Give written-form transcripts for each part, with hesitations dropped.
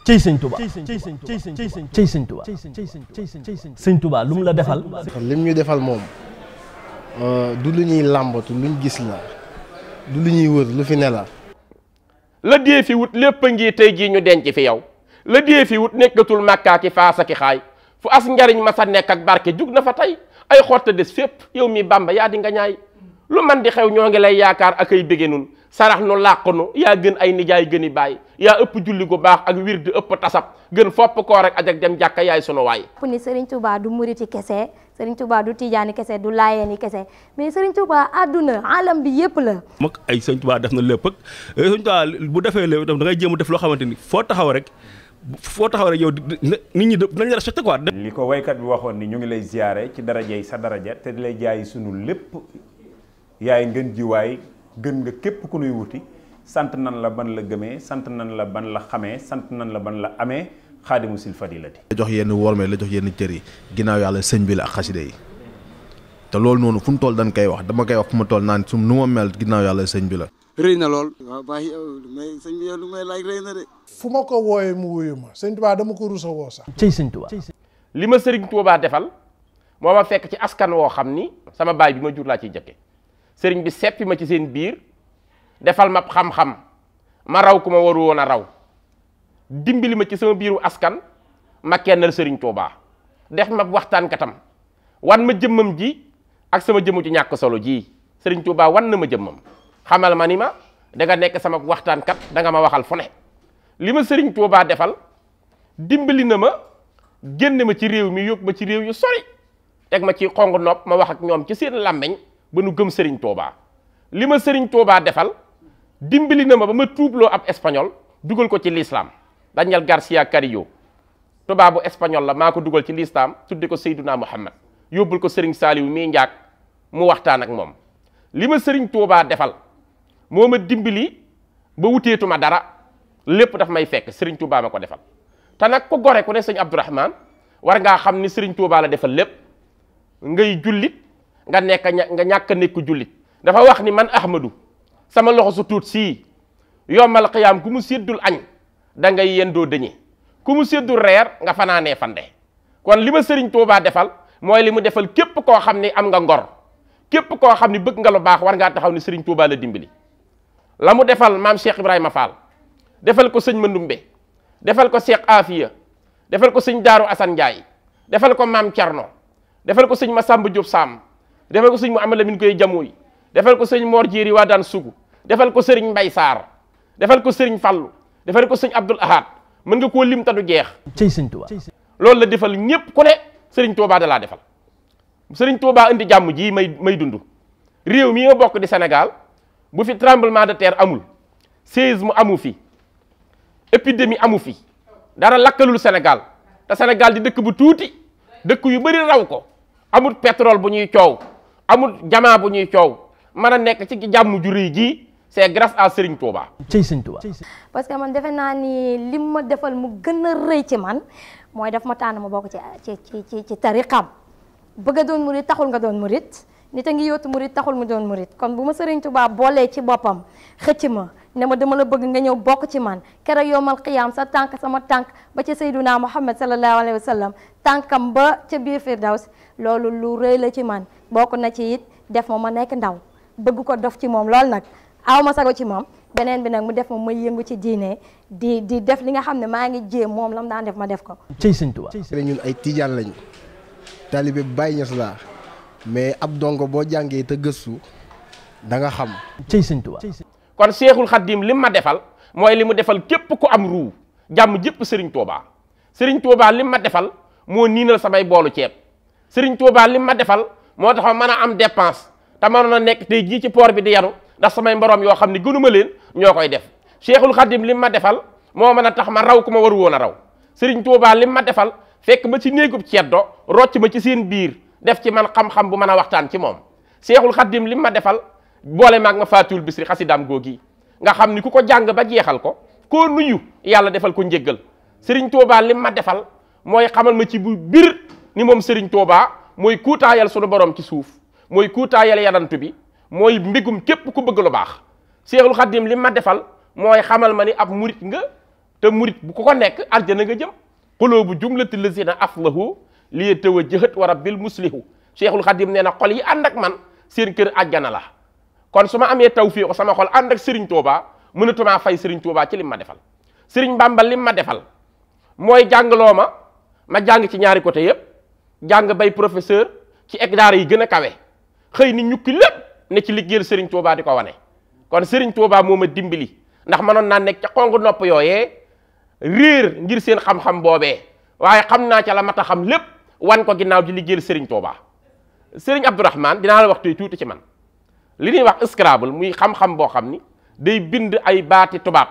cey sëñ Touba cey sëñ Touba sëñ Touba lu mu la defal. lim ñu defal moom du lu ñuy làmbatu luñ gis la du lu ñuy wër lu fi ne la dee fi wut lépp a ngi tey jii ñu denc fi yow la dee fi wut nekkatul màkkaa ki faasa ki xaay fu as njariñ ma sa nekk ak barke jug na fa tey ay xotta des fépp yow mi Bamba yaa di nga ñaay lu man di xew ñoo ngi lay yaakaar ak ay bége nun sarax nu làq nu yaa gën ay nijaay gëni baay yaa ëpp julli gu baax ak wir di ëpp tasab gën fopp koo rek ajak dem jàkka yaay sunu waay. ni Serigne Touba du muriti kese Serigne Touba du tijaani kese du laayeen kese mais Serigne Touba àdduna alam bi yëpp la. mag ay Serigne Touba def na lépp ak Serigne Touba bu defee lépp itam da ngay jéem a def loo xamante ni foo taxaw rek yow nit ñi dinañ la respecté quoi. li ko waykat bi waxoon ni ñu ngi lay ziyaare ci darajey sa daraja te di lay jaay sunu lépp yaay ngeen jiwaay gën nga képp ku nuy wuti sant nan la ban la gëmee sant nan la ban la xamee sant nan la ban la amee xaadimu sil fadilati la jox yenn wormee la jox yenn cër yi ginnaaw yàlla sëñ bi la ak xasida yi te loolu noonu fu mu toll dañ koy wax dama koy wax fu ma toll naan su nu ma mel ginnaaw yàlla sëñ bi la. rëy na lool. waaw bàyyi lu may sëñ bi yow lu may laaj rëy na de. fu ma ko wooyee mu wuyu ma sëñ Tuubaa dama ko rusa woo sax. cey sëñ Tuubaa li ma sëriñ Tuubaa defal moo ma fekk ci askan woo xam ni sama baay bi ma jur laa ciy jëkke sëriñ bi seppi ma ci seen biir defal ma xam-xam ma raw ku ma waru woon a raw dimbali ma ci sama biiru askan ma kennal sëriñ Tuubaa def ma waxtaan katam wan ma jëmmam ji ak sama jëmmu ci ñàkk solo ji sëriñ Tuubaa wan na ma jëmmam xamal ma ni ma da nga nekk sama waxtaan kat da nga ma waxal fu ne li ma sëriñ Tuubaa defal dimbali na ma génne ma ci réew mi yóbbu ma ci réew yu sori teg ma ci xong nopp ma wax ak ñoom ci seen làmmeñ ba nu gëm sëriñ Tuubaa li ma sëriñ Tuubaa defal dimbali na ma ba ma tuubloo ab espagnol dugal ko ci l'islam Daniel Garcia Carillo tubaabu espagnol la maa ko dugal ci l'islam tudde ko Seyduna Muhammad yóbbul ko sëriñ Saaliw mii njaag mu waxtaan ak moom li ma sëriñ Tuubaa defal moo ma dimbali ba wuteetuma dara lépp daf may fekk sëriñ Tuubaa ma ko defal te nag ku gore ku ne sëñ Abdourahman war ngaa xam ni sëriñ Tuubaa la defal lépp ngay jullit nga ñàkk a nekk jullit dafa wax ni man Ahmadu sama loxo su tuut sii yombal xiyaam ku mu séddul añ da ngay yendoo dëñe ku mu séddul reer nga fanaanee fande kon li ma sëriñ Tuubaa defal mooy li mu defal képp koo xam ni am nga ngor képp koo xam ni bëgg nga lu baax war ngaa taxaw ni sëriñ Tuubaa la dimbali la mu defal maam Cheikh Ibrahima Fall defal ko sëñ Mandumbe defal ko Cheikh Afia defal ko sëñ Daaru Asan Njaay defal ko maam Cerno defal ko sëñ Masamba Diop Sam defal ko sëñ Muhammad Lamin koy jamuy defal ko sëñ Mor Jéeri waa daan sugu defal ko sëriñ Mbay Saar defal ko sëriñ Fallu defal ko sëñ Abdul Ahad mën nga koo lim ta du jeex cey sëñ Tuubaa loolu la defal ñépp ku ne sëriñ Tuubaa da laa defal sëriñ Tuubaa indi jàmm ji may dund réew mi nga bokk di Sénégal bu fi tremblement de terre amul séisme amu fi épidémie amu fi dara lakkalul Sénégal te Sénégal di dëkk bu tuuti dëkk yu bari raw ko amul pétrole bu ñuy coow amul jamaa bu ñuy coow mën a nekk ci jàmm ju rëy ji c'est grâce à Serigne Touba. cey sëñ Touba. parce que man defe naa ni lim ma defal mu gën a rëy ci man mooy daf ma tànn ma bokk ci tariqam bëgg a doon murit taxul nga doon murit nit a ngi yóotu murit taxul mu doon murit kon bu ma Serigne Touba boolee ci boppam xëcc ma ne ma dama la bëgg nga ñëw bokk ci man keroog yowmal qiyaam sa tànk sama tànk ba ca Seyduna Muhammad sallallahu alayhi wa sallam tànkam ba ca biir Firdaws loolu lu rëy la ci man bokk na ci it def ma nekk ndaw bëgg ko dof ci moom loolu nag aw ma sago ci moom beneen bi nag mu def ma may yëngu ci diine di def li nga xam ne maa ngi jéem moom lam daan def ma def ko. cey sëñ Touba. ñun ay tijaan lañu taalibe Baay Ñas laa mais ab dongo boo jàngee te gëstu da nga xam. cey sëñ Touba. kon Seexul Xaddim lim ma defal mooy li mu defal képp ku am ruu jàmm jëpp Serigne Touba Serigne Touba lim ma defal moo niinal samay boolu ceeb Serigne Touba lim ma defal moo tax ma mën a am dépense te mënoon a nekk tey jii ci port bi di yanu ndax samay mborom yoo xam ne gënuma leen ñoo koy def Seexul Xaddim lim ma defal moo mën a tax ma raw ku ma waru woon a raw Serigne Touba lim ma defal fekk ma ci néegub ceddo rocc ma ci seen biir def ci man xam-xam bu mën a waxtaan ci moom Seexul Xaddim lim ma defal boole maag ma faatul bisri xasidaam googi nga xam ni ku ko jàng ba jeexal ko koo nuyu yàlla defal ko njéggal Serigne Touba lim ma defal mooy xamal ma ci bu bir ni moom Serigne Touba mooy kuutaayal sunu borom ci suuf mooy kuutaayal yanantu bi mooy mbégum képp ku bëgg lu baax Seexul Xaddim lim ma defal mooy xamal ma ni ab murit nga te murit bu ko nekk aljana nga jëm qulubu jumlatil lazina aflahu li tawajjahat wa rabbil muslihu Cheikhul Khadim nee na xol yi ànd ak man seen kër aljana la kon su ma amee tawfiq sama xol ànd ak Serigne Touba mënatumaa fay Serigne Touba ci lim ma defal Serigne Bamba lim ma defal mooy jàngaloo ma jàng ci ñaari côté yëpp jàng bay professeur ci daara yi gën a kawe xëy ni ñukki lépp ne ci liggéeyal Serigne Touba di ko wane kon Serigne Touba moo ma dimbali ndax mënoon naa nekk ca xongu nopp yooyee réer ngir seen xam-xam boobee waaye xam naa ca la mat a xam lépp wan ko ginnaaw di liggéeyal Serigne Touba Serigne Abdourahmane dinaa la wax tey tuuti ci man li ñuy wax Scrabble muy xam-xam boo xam ni day bind ay baati tubaab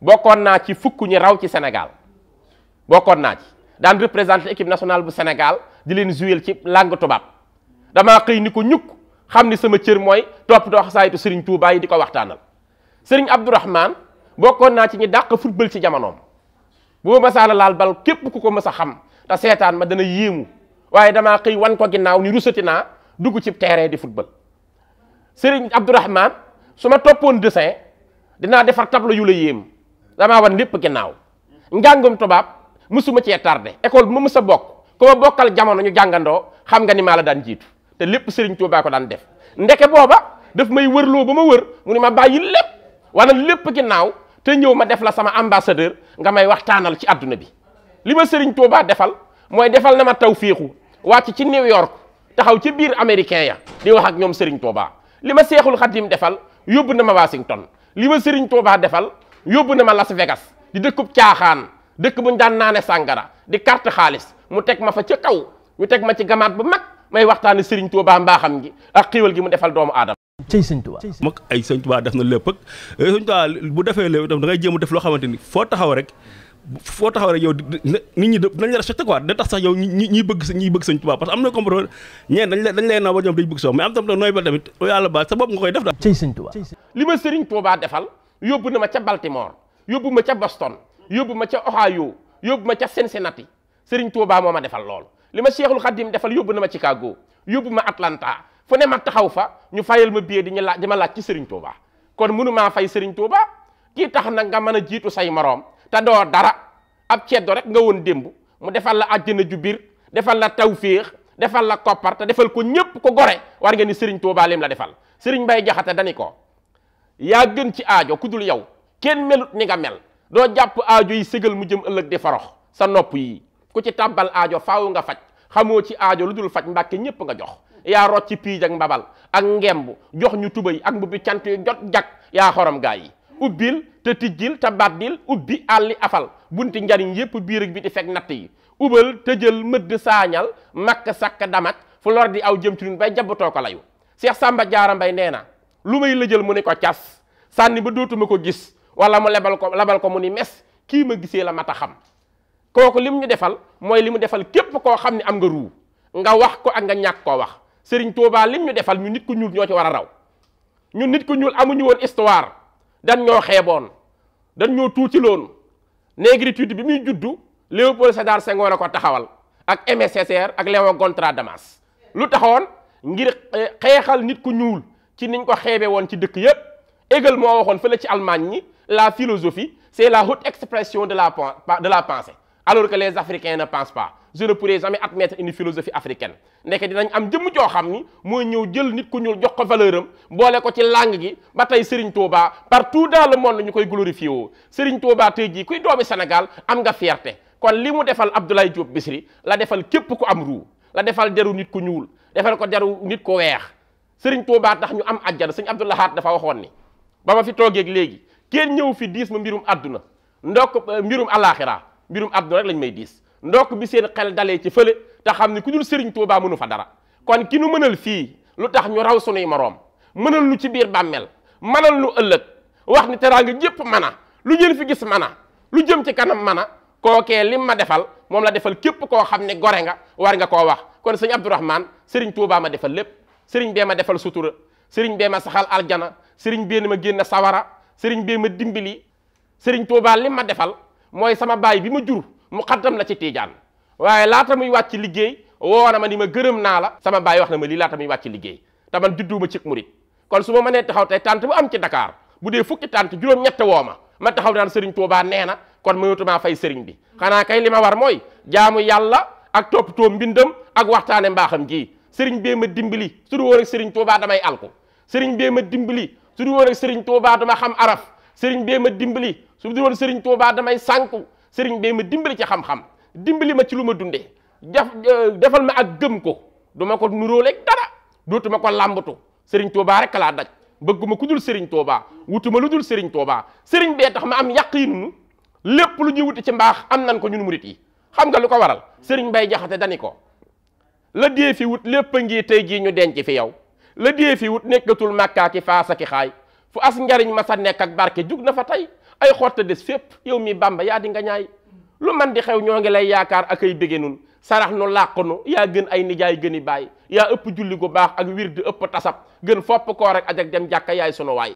bokkoon naa ci fukk ñi raw ci Sénégal bokkoon naa ci daan représenté équipe nationale bu Sénégal di leen jouer ci langue tubaab damaa xëy ni ko ñukk xam ni sama cër mooy toppatoo xasaayitu Serigne Touba yi di ko waxtaanal Serigne Abdourahmane bokkoon naa ci ñi dàq football ci jamonoom boo masaana laal bal képp ku ko mës a xam te seetaan ma dana yéemu waaye damaa xëy wan ko ginnaaw ni rusati naa dugg ci terrain di football Serigne Abdourahmane su ma toppoon dessin dinaa defar tableau yu la yéem damaa wan lépp ginnaaw njàngum tubaab mësuma cee tardé école bu ma mës a bokk ku ma bokkal jamono ñu jàngandoo xam nga ni maa la daan jiitu te lépp Serigne Touba ko daan def ndeke booba daf may wërloo ba ma wër mu ni ma bàyyi lépp wana lépp ginnaaw te ñëw ma def la sama ambassadeur nga may waxtaanal ci àdduna bi li ma Serigne Touba defal mooy defal na ma tawfiixu wàcc ci New York taxaw ci biir américain ya di wax ak ñoom Serigne Touba li ma Seexul Xadim defal yóbbu na ma Washington li ma Serigne Touba defal yóbbu na ma Las Vegas di dëkkub caaxaan dëkk buñ daan naane sàngara di carte xaalis mu teg ma fa ca kaw ñu teg ma ci gamaat bu mag may waxtaane Serigne Touba mbaaxam gi ak xiiwal gi mu defal doomu aadama cey Sëñ Touba mag ay Sëñ Touba def na lépp ak Sëñ Touba bu defee lépp itam da ngay jéem a def loo xamante ni foo taxaw rek yow nit ñi dañ la respecté quoi da tax sax yow ñi bëgg Sëñ Touba parce que am na comprendre ñeen dañ lay naw ba ñoom dañ bëgg soo mais am tam nooy ba tamit yàlla ba sa bopp nga koy def daal cey Sëñ Touba li ma Serigne Touba defal yóbbu na ma ca Baltimore yóbbu ma ca Boston yóbbu ma ca Ohio yóbbu ma ca Cincinnati Serigne Touba moo ma defal lool li ma Cheikhul Khadim defal yóbbu na ma Chicago yóbbu ma Atlanta fu ne ma taxaw fa ñu fayal ma billet di ma laaj ci Serigne Touba kon mënu maa fay Serigne Touba kii tax nag nga mën a jiitu say moroom te doo dara ab ceddo rek nga woon démb mu defal la àjjana ju biir defal la tawféex defal la koppar te defal ko ñépp ko gore war nga ni Serigne Touba lim la defal Serigne Mbaye Jaxate dani ko yaa gën ci aajo ku dul yow kenn melut ni nga mel doo jàpp aajo yi ségal mu jëm ëllëg di farox sa nopp yi ku ci tàbbal aajo faaw nga faj xamoo ci aajo lu dul faj mbàkke ñépp nga jox yaa rot ci piij ak mbabal ak ngemb jox ñu tubay ak mbubbi cant yu jot jak yaa xorom gaa yi ubbil te tijjil te baddil ubbi àlli afal bunti njariñ yépp biir ak biti fekk natt yi ubal tëjal mëdd saañal makk sakk damak fu lor di aw jëm ci ñun bay jabbatoo ko layu Seex Sàmba Jaara Mbay nee na lu may lëjal mu ni ko cas sànni ba dootuma ko gis wala mu lebal ko mu ni mes kii ma gisee la mat a xam kooku lim ñu defal mooy li mu defal képp koo xam ne am nga ruu nga wax ko ak nga ñàkk koo wax Serigne Touba lim ñu defal ñu nit ku ñuul ñoo ci war a raw ñun nit ku ñuul amuñu woon histoire dañ ñoo xeeboon dañ ñoo tuutiloon négritude bi muy juddu Léopold Sédar Senghor a ko taxawal ak Aimé Césaire ak Léon Gontran Damas lu taxawoon ngir xeexal nit ku ñuul ci niñ ko xeebe woon ci dëkk yépp Hegel moo waxoon fële ci Allemagne ñi la philosophie c'est la haute expression de la pensée alors que les Africains ne pensent pas je ne pourrai jamais admettre une philosophie africaine ndeke dinañ am jëmm joo xam ni mooy ñëw jël nit ku ñuul jox ko valeur am boole ko ci langue gi ba tey Serigne Touba partout dans le monde ñu koy glorifié woo Serigne Touba tey jii kuy doomi Sénégal am nga fierté kon li mu defal Abdoulaye Diop Bichri la defal képp ku am ruu la defal deru nit ku ñuul defal ko deru nit ku weex Serigne Touba tax ñu am àjjana Serigne Abdou Lahad dafa waxoon ni ba ma fi toogeeg léegi kenn ñëw fi diis ma mbirum àdduna ndokk mbirum alaxira mbirum àdduna rek lañ may diis ndokk bi seen xel dalee ci fële te xam ni ku dul Serigne Touba mënu fa dara kon ki nu mënal fii lu tax ñu raw sunuy moroom mënal lu ci biir bàmmeel mënal lu ëllëg wax ni teraanga jépp mën a lu jël fi gis mën a lu jëm ci kanam mën a kookee lim ma defal moom la defal képp koo xam ne gore nga war nga koo wax kon sëñ Abdourahmane Serigne Touba ma defal lépp Serigne bee ma defal sutura Serigne bee ma saxal aljana Serigne bee ma génn sawara Serigne bee ma dimbali Serigne Touba lim ma defal mooy sama baay bi ma jur mu xaddam la ci Tiijaan waaye laata muy wàcc liggéey woo na ma ni ma gërëm naa la sama baay wax na ma lii laata muy wàcc liggéey te man judduuma ci murit kon su ma mënee taxaw tey tànt bu am ci Dakar bu dee fukki tànt juróom-ñett woo ma taxaw naan sëriñ Tuubaa nee na kon mënatumaa fay sëriñ bi xanaa kay li ma war mooy jaamu yàlla ak toppatoo mbindam ak waxtaane mbaaxam gii sëriñ bee ma dimbali su du woon ak sëriñ Tuubaa damay alku sëriñ bee ma dimbali su du woon ak sëriñ Tuubaa dama xam araf sëriñ bee ma dimbali su du woon sëriñ Tuubaa damay sànku sëriñ bee ma dimbali ci xam-xam dimbali ma ci lu ma dundee defal ma ak gëm ko duma ko nuróoleeg dara dootuma ko làmbatu sëriñ Tuubaa rek laa daj bëgguma ku dul sëriñ Tuubaa wutuma lu dul sëriñ Tuubaa sëriñ bee tax ma am yaqiinu lépp lu ñuy wuti ci mbaax am nan ko ñun murit yi xam nga lu ko waral sëriñ Bay Jaxate dani ko la dee fi wut lépp a ngi tey jii ñu denc fi yow la dee fi wut nekkatul màkkaa ki faasa ki xaay fu as njariñ ma sa nekk ak barke jug na fa tey ay xotta des fépp yow mi Bàmba yaa di nga ñaay lu man di xew ñoo ngi lay yaakaar ak ay bége nun sarax nu làqunu yaa gën ay nijaay gëni baay yaa ëpp julli gu baax ak wir di ëpp tasab gën fopp koo rek ajak dem jàkka yaay sunu waay